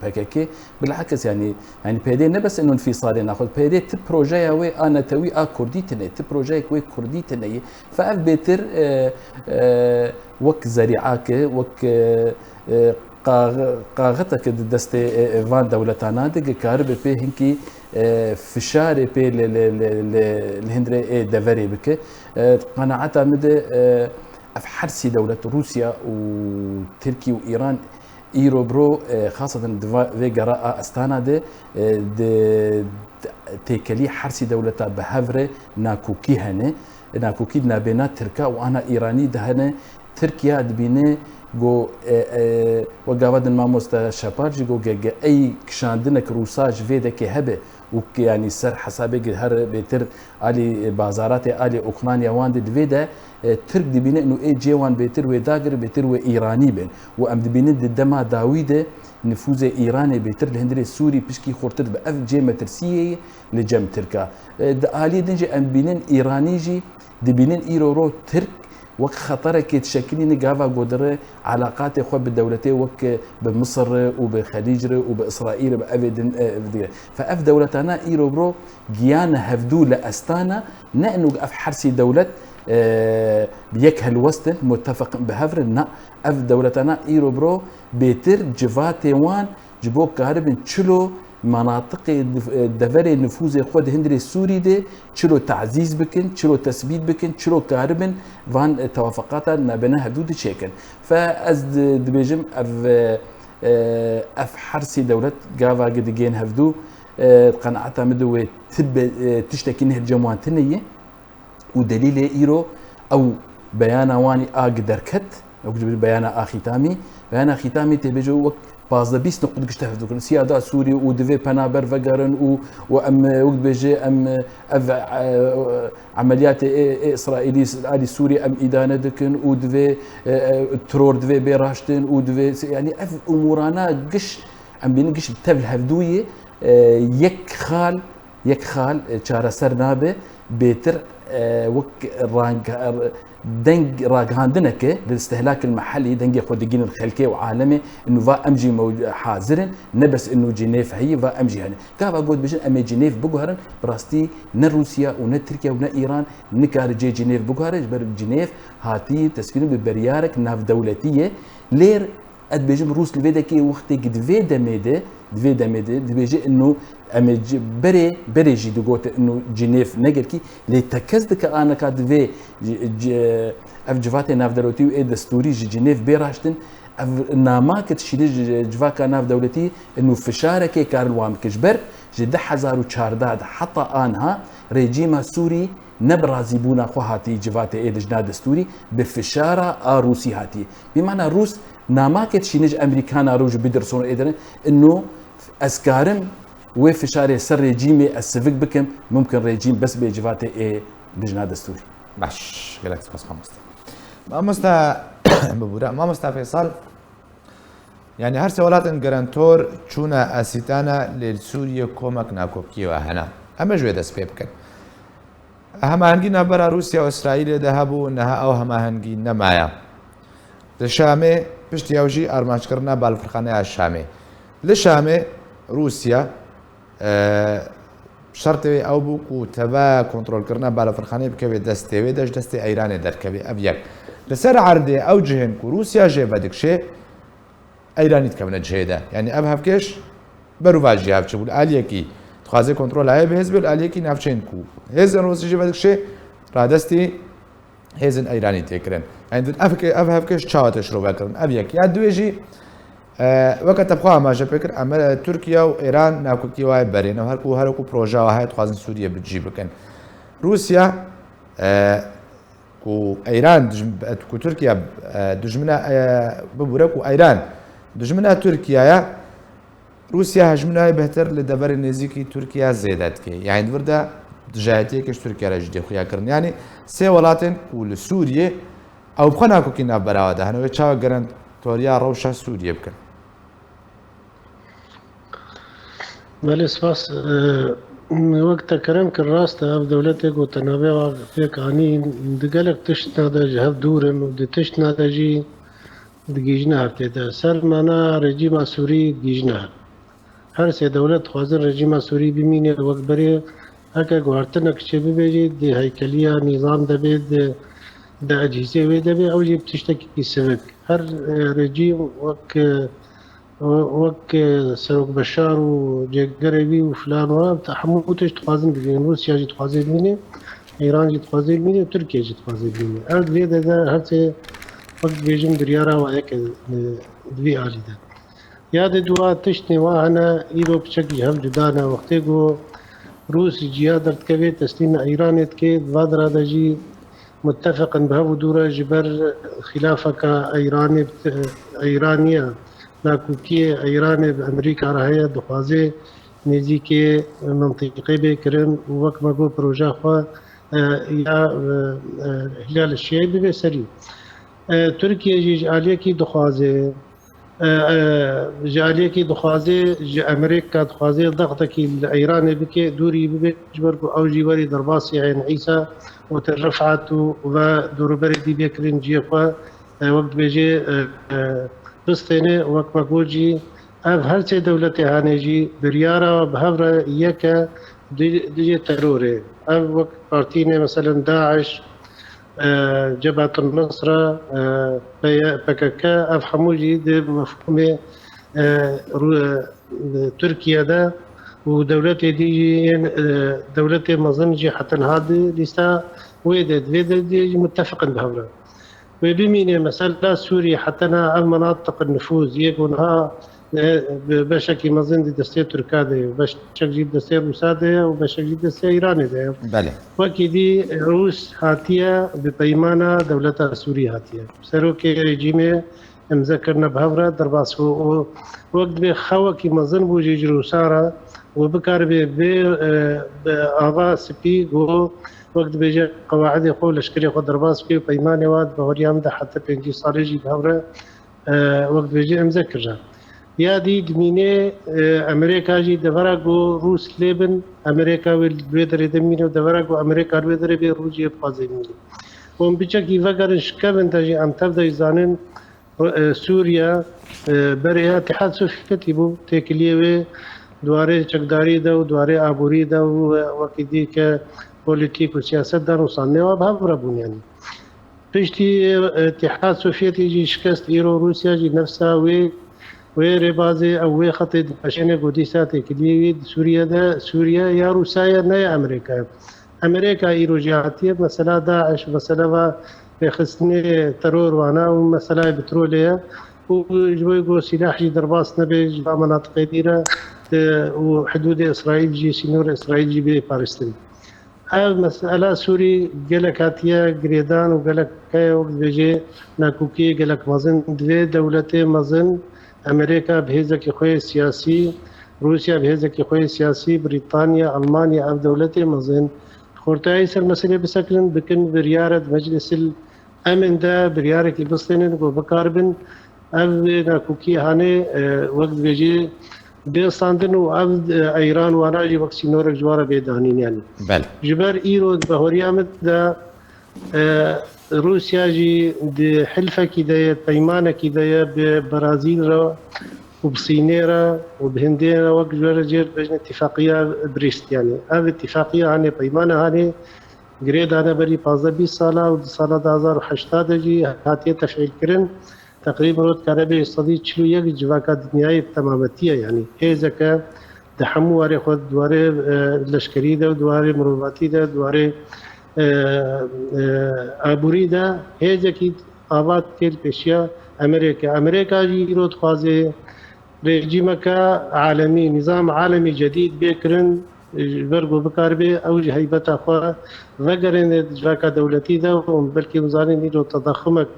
P K K. Bilakis yanî, yanî P Y D ne bes ino înfîsalê naxwaz. P Y D ti projeya wê a netewî a Kurdî tune, ti projeyek wê Kurdî tune ye. Fe ev bêtir, e, e, wek zerîake, wek, e, e, qax-, qaxiteke di destê, e, e, van dewletana de, ke karibe pê hinkî, e, fişarê pê li, li, li, li, li hundirê ê deverê bike. E, qenaeta min de, e, ev her sê dewlet, Rûsya û Tirkî û Îran, îro biro, e, xaseten di va-, vê gera a Astana de, e, di, di têkelî her sê dewleta bi hev re nakokî hene. Nakokî di nabêna Tirka û ana Îranî de hene. Tirkiye dibîne ku, e, e, wek gava din mamoste Şepal jî got, ge, ge ey kişandinek Rûsa ji vê dekê hebe û ki, yanî ser hesabê gi her bêtir alî, e, bazaratê alî Ukrayna wan de, di vê de, e, Tirk dibîne ino ê cê wan bêtir wê dagir, bêtir wê Îranî bin. Û em dibînin di dema dawî de nifûzê Îranê bêtir li hundirê Sûrî pişkî xurtir dibe. Ev cê metirsiyê ye li cem Tirka. E, di alî din jî em bînin Îranî jî dibînin îro ro Tirk wek xeterekê dişekilîne gava ku dire elaqatê xwe bi dewletê wek bi Misir re û bi Xelîc re û bi Îsraîl re, bi evê din, e, ev diye. Fe ev dewletana îro biro giyane hevdû li Astana, ne ino ev her sê dewlet, e, bi yek helwest in, mutefiq in bi hev re, na, ev dewletana îro biro bêtir civatê wan ji bo karibin çilo manatiqê nif-, e, deverê nifûzê xwe di hundirê Sûrî de çilo tazîz bikin, çilo tesbît bikin, çilo karibin van, e, tewafeqata nabêna hevdû diçêkin. Fe ez di-, dibêjim ev, e, e, ev her sê dewlet gava gi digên hevdû, e, qenaeta min di wê tibe, e, tiştekî neh cem wan tine ye. Û delîlê îro ew beyana wanî a gi derket, ew dibêje beyana a xîtamî, beyana xîtamî tê bêje wek pazdeh bîst nuqud gişte hevdûkirin. Siyada Sûrî û divê penaber vegerin û, û em, wek dibêje em, ev, e, emeliyatê ê, ê Îsraîlî alî Sûrî em îdane dikin û divê, e, e, teror divê bê raştin û divê, yanî ev umûrana giş, em bînin giş tev li hevdû yê, e, yek xal, yek xal, e, çareser nabe, bêtir, e, wek rang-, deng ragihandineke li istihlakil mehellî dengê xwe digînin xelkê û alemê, inu va em jî mew-, hazir in, ne bes inu Cinêv heyî, va em jî hene. Gava got bijin em ê Cinêv biguherin, bi rastî ne Rûsya û ne Tirkiye û ne Îran nikare cê Cinêv biguhere, ji ber Cinêv hatî teskînin bi biryarek navdewletî ye. Lêr ez dibêjim Rûs li vê dekê wextê ki di vê demê de, di vê demê de dibêje inu em ê ci-, berê, berê jî digote inu Cinêv negerkî, lê tekez dike aneka divê ci-, ci-, ev civatê navdewletî û ê destûrî ji Cinêv bê raştin, ev namake dişîne ji civaka navdewletî inu fişarekê kar li wan bike. Ji ber ji du hezar û çardeh de heta anha rejîma Sûrî ne bi razîbûna xwe hatî civatê ê dijna destûrî, bi fişara a Rûsî hatî. Bî mana Rûs namake dişîne ji Amerîkana rû ji Biderson ê dirin, inu ez karim wê fişarê ser rejîmê ez sivik bikim, mumkin rejîm bes bê civatê ê dijna destûrî. Baş, gelek spas mamoste. Mamoste, bibûre, mamoste Feysal, yani her sê welatên garantor çûna Asîtana lê li Sûriyê komek nakokiyê we hene. Em ê ji wê dest pê bikin. Hemahengî navbera Rûsya û Îsraîlê de hebû, niha ew hemahengî nemaye. Li Şamê piştî ew jî armanckirina balafirxaneya Şamê. Li Şamê Rûsya, e, şertê wê ew bû ku teva kontrolkirina balafirxaneyê bikeve destê wê de, ji destê Eyranê derkeve. Ev yek. Li ser erdê ew cihên ku Rûsya jê vedikşê, Eyranî dikevine cihê de. Yanî ev hevkêş berûvajiya hev çi bû. Li aliyekî dixwaze kontrola heye bihêz bê, li aliyekî navçeyên ku hêzên Rûsî jî vedikşê, radestî hêzên Eyranî tê kirin. Yanî ev, ev hevkêş çawa tê şirove kirin? Ev yek. Ya duwê jî, e, weke te bi xwe amaje pê kir, em, e, Tirkiye û Êran nakokî waye berê ne. Her ku, her ku proje wa heye dixwazin Sûriye bi cî bikin. Rûsya, e, ku Eyran dijm-, ku Tirkiye, e, dijmina, e, bibûre ku Eyran dijmina Tirkiye ye, Rûsya hejmina wê bihtir li deverê nêzîkî Tirkiye zêde dike. Yanî di vir de dijayetiyeke ji Tirkiye re jî tê xuya kirin. Yanî sê welatên ku li Sûriyê ew bi xwe nakokî navbera we de hene, wê çawa garantoriya rewşa Sûriyê bikin? Belê, spas. Wek te kerem kir, rast e, ev dewletê ku te navê wa pêk anî, di gelek tiştna de ji hev dûr in û di tiştna de jî digihîjine hev tê de. Ser mana rejîma Sûrî digihîjine hev. Her sê dewlet dixwazin rejîma Sûrî bimîne wek berê, heke guhertinek çê bibe jî di heykeliya nîzam de bê, di, di ecîzê wê de bê, ew jî tiştekî sivik. Her, e, rejîm wek, e, wek, e, Serok Beşar û cêgerê wî û filan û ev hemû tişt dixwazin bibînin. Rûsya jî dixwaze bibîne, Îran jî dixwaze bibîne, Tirkiye jî dixwaze bibîne. Ev vê de, de her sê wek dibêjin biryara wa yek e, e, di vî alî de. Ya di dua tiştê wa hene, îro piçek ji hev cuda ne. Wextê ku Rûs ji ciya derdikeve, teslîmê Îranê dike, di va dira de jî muttefeq in bi hev û dû re ji ber xîlafeka Îranê, Îraniya, nakokiyê Îranê bi Amerîka re heye, dixwaze nêzîkê mintîqê bê kirin û wek me got proja xwe, e, ya, e, e, Hilal Şiyayî bibe serî. E, Tirkiye jî ji aliyekî dixwaze, e, e, ji aliyekî dixwaze, ji Amerîka dixwaze dextekî li Îranê bike, dûrî bibe, ji ber ku ew jî werî derbasî Eyn Îsa û Tel Refat û ve dorûberê dî bê kirin cihê xwe, e, wek dibêje, e, e, bistêne, wek me got jî, ev her sê dewletê hene jî biryara bi hev re yek e di-, dijî terorê. Ev wek partiyên mesela DAIŞ, e, Cebhetul Nusra, e, P Y, P K K, ev hemû jî di mefhûmê, e, rû-, e, Tirkiye de û dewletê dî jî yên, e, dewletê mezin jî heta niha di lîsta wê de, di vê de jî mutefiq in bi hev re. Wê bimîne mesela Sûrî heta niha ev menatiq nifûz yê ku niha e, bi beşekî mezin di destê Tirka de ye, beşek jî destê Rûsa de ye û beşek jî destê Îranê de ye. Belê. Wekî dî Rûs hatiye bi peymana dewleta Sûrî hatiye. Serokê rejîmê imze kirine bi hev re derbas bû û wek dibê xewekî mezin bû jî ji Rûsa re û bikaribe bê, e, bi ava spî ku wek dibêje qewaidê xwe û leşkerê xwe derbas bike û peymanê wa di bahoriya min de heta pêncî salê jî bi hev re e, wek dibêje imze kirine. Ya dî dimîne, e, Amerîka jî devera ku Rûs lê bin, Amerîka wê li wê derê de mîne û devera ku Amerîka li wê derê bê, Rûs jî dixwaze mîne. Hûn biçekî vegerin şikevin de jî em tev de jî zanin, e, Sûriye, e, berê ya Îtîhad Sovyetî bû, têkiliyê wê di warê çekdarî de û di warê aborî de û, e, wekî dî ke polîtîk û siyaset de nûsanê wa bi hev re bûn yanî. Piştî, e, Îtîhad Sovyetî jî şikest, îro Rûsya jî nefsa wê, wê rêbazê ew wê xetê dimeşêne ku dîsa têkiliyê wî di Sûriye de, Sûriye ya Rûsya ye, ne ya Amerîka ye. Amerîka îro jî hatiye, mesela DAIŞ, mesela va rêxistinê teror wana û mesela petrolê ye. Û ji bo ku sîlah jî derbas nebe ji va menatiqê dî re, e, û hidûdê Îsraîl jî, sînorê Îsraîl jî bê parastin. Ev mesela Sûrî gelek hatiye girêdan û gelek heye, wek dibêje nakokiyê gelek mezin. Divê dewletê mezin, Amerîka bi hêzekî xwe yê siyasî, Rûsya bi hêzekî xwe yê siyasî, Brîtanya, Almanya, ev dewletê mezin xortayî ser meselê bisekirin, bikin biryare di Meclisil Emên de biryarekî bistênin ku bikaribin ev nakokî hanê, e, wek dibêjî, bê standin û ev, e, eyran wana jî wek sînorek ji wan re bê danîn yanî. Belê. Ji ber îro di bahoriya min de, e, Rûsya jî di hilfekî de ye, peymanekî de ye bi Brazîl re û bi Sînê re û bi Hindê re wek ji we re jê dibêjin îtîfaqiya Brîst yanî. Ev îtîfaqiya hanê, peymana hanê, girê dane berî pazdeh bîst sala û di sala du hazar û heşta de jî hatiye tefîlkirin. Teqrîben rot kare bê sedî çil û yek civaka dinyayê bi temametî ye, yanî hêzeke di hemû warê xwe, di warê, e, leşkerî de, di warê mirovatî de, di warê, e, e, aborî de hêzekî ava tê li pêşiya Amerîka. Amerîka jî îro dixwaze rejîmeke alemî, nîzam alemî cedîd bê kirin, ji ber ku bikaribe ew ji heybeta xwe vegerêne di civaka dewletî de û belkî hûn zanîn îro tedaxumek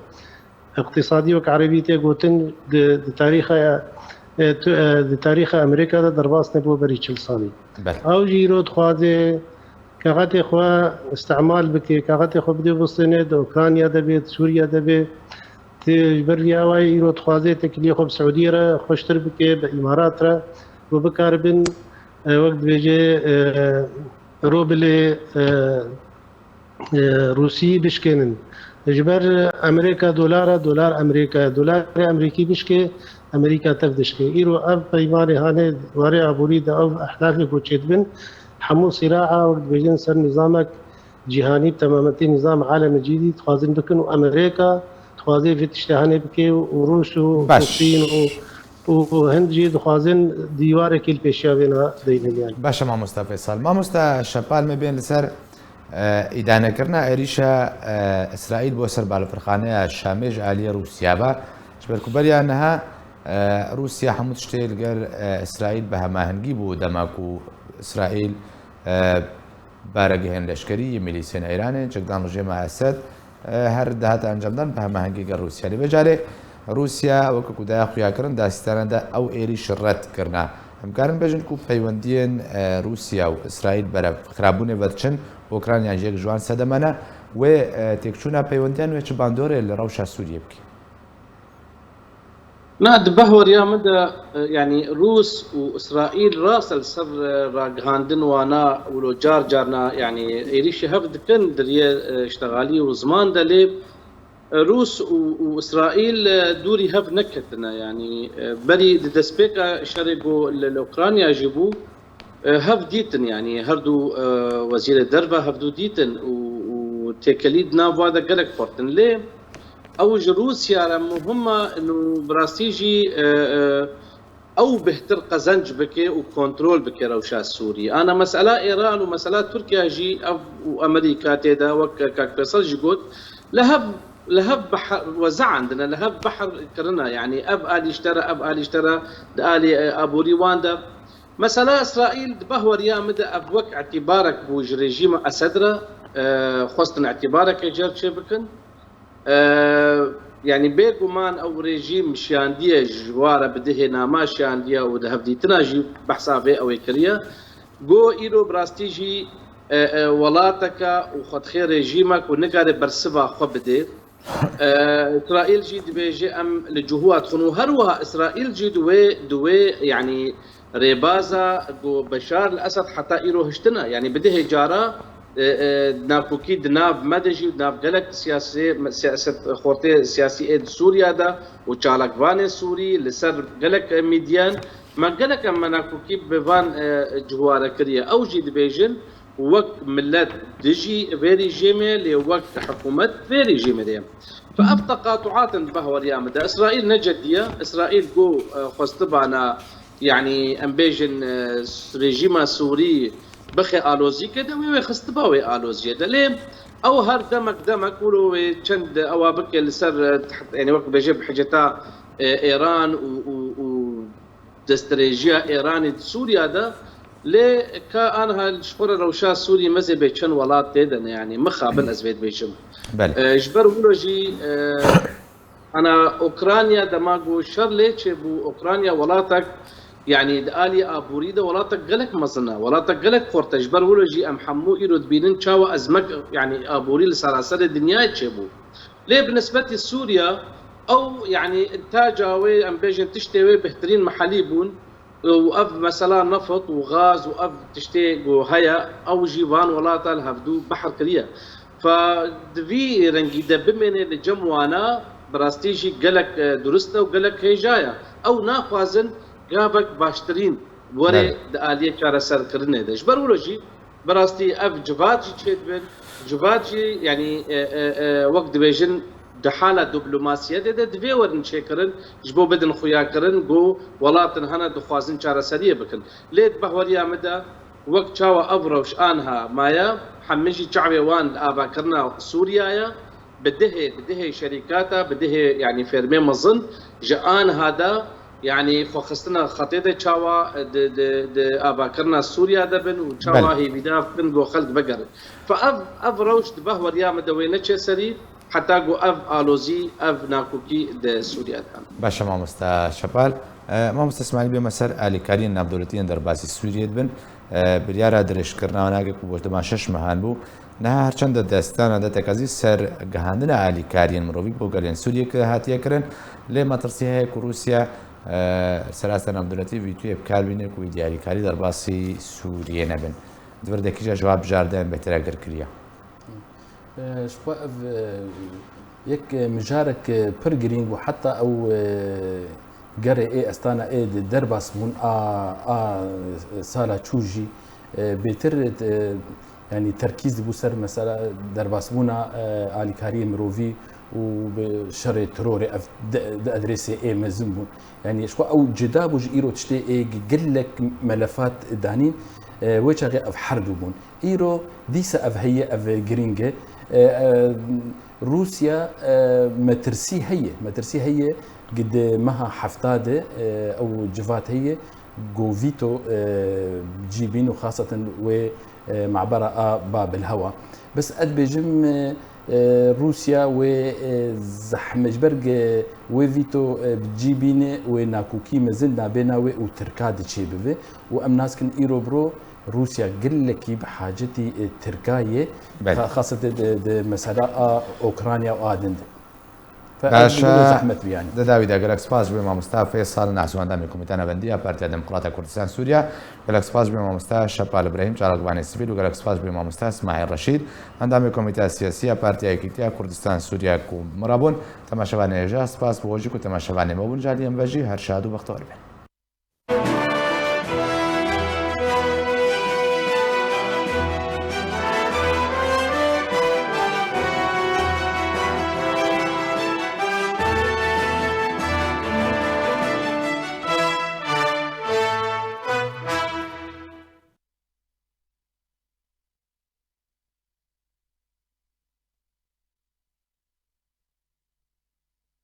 îqtîsadî wek erebî tê gotin di, di tarîxa, e, tu-, e, di tarîxa Amerîka de derbas nebû berî çil salî. Belê. Ew jî îro dixwaze kaxetê xwe îstimal bike, kaxetê xwe bide bistêne, di Ukrayna de bê, di Sûriye de bê, Tê ji ber vî awayî îro dixwaze têkiliyê xwe bi Siûdiyê re xweştir bike, bi Îmarat re û bikaribin, e, wek dibêje, e, robilê, e, e, Rûsî bişkênin. Ji ber Amerîka dolar e, dolar Amerîka ye. Dolarê Amerîkî bişkê, Amerîka tev dişkê. Îro ev peymanê hanê warê aborî de ev ehlafê ku çêdibin, hemû sîraa wek dibêjin ser nîzamek cîhanî, bi temametî nîzam alemê cîdî dixwazin bikin û Amerîka dixwaze vê tiştê hanê bike û Rûs û Baş. Çîn û, û, û Hind jî dixwazin dîwarekî li pêşiya vê ne deynin yani. Baş e mamosta Feysal. Mamosta Şepal, me bên li ser, e, îdanekirina êrîşa, e, Îsraîl bo ser balafirxaneya Şamê ji aliyê Rûsya ve. Ji ber ku beriya niha, e, Rûsya hemû tiştê li gel, e, Îsraîl bi hemahengî bû dema ku Îsraîl, e, Baregehên leşkerî yê milîsên Îranê, çekdan rejîma Esed, e, her dihate encamdan bi hemahengî gel Rûsya. Lê vê carê Rûsya weke ku daya xuyakirin, di asîstana de ew êrîş red kirina. Em karin bêjin ku peywendiyên, e, Rûsya û Îsraîl berev xirabûnê ve diçin, Ukrayna jî yek ji wan sedema ne. Wê, e, têkçûna peywendiyan wê çi bandorê li rewşa Sûriyê bike? Na, di bahweriya min de, e, yanî Rûs û Îsraîl rast e li ser, e, ragihandin wana wilo car carna, yanî êrîşî hev dikin di riyê, e, îştexalî û ziman de, lê, e, Rûs û, û Îsraîl, e, dûrî hev neketine. Yanî, e, berî di destpêka şerê ku li, li Ukrayna jî bû, e, hev dîtin, yanî her du, e, wezîrê derve hev du dîtin û, û têkelî di nav wa de gelek xurtin. Lê ew ji Rûsya re muhim e û bi rastî jî, e, e, ew bêhtir qezenc bike û kontrol bike rewşa Sûrî. Ana mesela Îran û mesela Tirkiye jî ev û Amerîka tê de, wek kak Feysal jî got, li hev, li hev behr wezeandine, li hev behr kirine. Yanî ev alî ji te re, ev alî ji te re, di alî, e, aborî wan de. Mesela Îsraîl di bahweriya min de ev wek îtîbarek bû ji rejîma Esed re, e, xwestin îtîbareke cer çê bikin. E, yanî bêguman ew rejîm şiyandiye, ji wa re bi dihê nama şiyandiye û di hevdîtina jî behsa vê ew ê kiriye. Go îro bi rastî jî, e, e, welateke û xwe dixê rejîmek û nikare bersiva xwe bidê. E, Îsraîl jî dibêje em li cihûa dixin û her wiha Îsraîl jî di wê, di wê, yanî rêbaza ku Beşar li Esed heta îro hiştine, yanî bi dihê cara, e, e, nakokî di nav me de jî û di nav gelek siyasê, siyaset, xortê siyasî ê di Sûriya de û çalakvanê Sûrî li ser gelek medyan me gelek em me nakokî bi van, e, cihûa re kiriye. Ew jî dibêjin, wek milet dijî vê rejîmê, lê wek hikûmet vê rejîmê de ye. Fe ev teqatuat in di behweriya min de. Îsraîl ne cedî ye. Îsraîl ku, e, xwestibana, yanî em bêjin, e, rejîma Sûrî bixe alozîke de, wê wê xistiba wê aloziyê de. Lê ew her demek demek wilo wê çend ewa bike li ser, e, yanî wek bêje bi hiceta, e, Êran û, û, û destdirêjiya Êranê di Sûriya de, lê ka anha ji xwe re rewşa Sûrî mezê bê çend welat tê de ne, yanî mixabin ez vê dibêjim. Belê. E, ji ber wilo jî, e, ana Ukrayna dema ku şer lê çêbû, Ukrayna welatek, yanî di alî aborî de welatek gelek mezin e, welatek gelek xurt e. Ji ber wilo jî em hemû îro dibînin çawa ezmek, yanî aborî li seraserê dinyayê çêbû. Lê bi nisbetî Sûriya, ew, yanî, întaca wê, em bêjin, tiştê wê bêhtirîn mehelî bûn û ev mesela neft û gaz û ev tiştê ku heye, ew jî van welata li hevdû behr kiriye. Fe di vî rengî de bimêne li cem wana, bi rastî jî gelek, e, durist e û gelek hêja ye. Ew naxwazin gavek baştirîn were Belê. di aliyê çareserkirinê de. Ji ber wilo jî Bi rastî ev civat jî çêdibin. Civat jî, yanî, e, e, e, wek dibêjin, di hala diplomasiyetê de divê werin çêkirin, ji bo bidin xuyakirin ku welatên hene dixwazin çareseriyê bikin. Lê di behweriya min de, wek çawa ev rewş anha maye, hemî jî çavê wan li avakirina Sûriya ye. Bi dihê, bi dihê şerîkata, bi dihê, yanî, fermê mezin ji anha de, yanî, xwexistina xetê de çawa di, di, di avakirina Sûriya de bin û çawa Belê. hêvîdar bikin ku xelk vegerin. Fe ev, ev rewş di behweriya min de wê neçe serî, heta ku ev alozî, ev nakokî di Sûriya de hene. Baş e mamosta Şepal. E, mamosta Îsmaîl, bême ser alîkariyên navdewletî yên derbasî Sûriyê dibin. E, biryara dirêjkirina wana ku bo dema şeş mehan bû. Niha her çend destana de tekazî ser gihandina alîkariyên mirovî bo gelên Sûriyê ki hatiye kirin, lê metirsî heye ku Rûsya, e, serasta navdewletî vîtoyê bi kar bîne ku wî diyarîkarî derbasî Sûriyê nebin. Di vir de kîja cewab bijardin bêhtir agir kiriye? E, ji xwe ev, e, yek, e, mijarek, e, pir girîng bû, heta ew, e, gerê ê estana ê di derbasbûn a, a, e, sala çû jî, e, bêtir, e, yanî terkîz dibû ser mesela derbasbûna, e, alîkariyê mirovî û bi şerê terorê ev di, di adresê ê mezin bûn. Yanî ji xwe ew cida bû ji îro tiştê ê gelek melefat danîn, e, wê çaxê ev her du bûn. Îro dîsa ev heye, ev girîng e. E, e, Rûsya, e, metirsî heye, metirsî heye ku di meha hefta de, e, ew civat heye, ku vîto, e, cî bîn û xaseten wê, e, mabera a Babil Hewa. Bes ez dibêjim, e, e, Rûsya wê, e, zehmet ji ber ku wê vîto, e, bi cî bîne, wê nakokî mezin nabêna wê û Tirka diçê bibe û em naskin îro biro Rûsya gelekî bi hacetî, e, Tirka ye, Belê. xa-, xasete di, di mesela a Ukrayna û a din de. Fe Baş e. Zehmet bû yanî. Di dawî de gelek spas ji bo mamosta Feysal Nehsû, endamê Komîteya Navendî ya Partiya Demokrata Kurdistan Sûriya. Gelek spas ji bo mamosta Şepal Îbrahîm, çalakvanê sivîl û gelek spas ji bo mamosta Îsmaîl Reşîd, endamê Komîteya Siyasî ya Partiya Yekîtiya Kurdistan Sûriya ku min re bûn. Temaşevanê hêja, spas bo we jî ku temaşevanê me bûn. Ji aliyê me ve jî her şad û bextewar bin.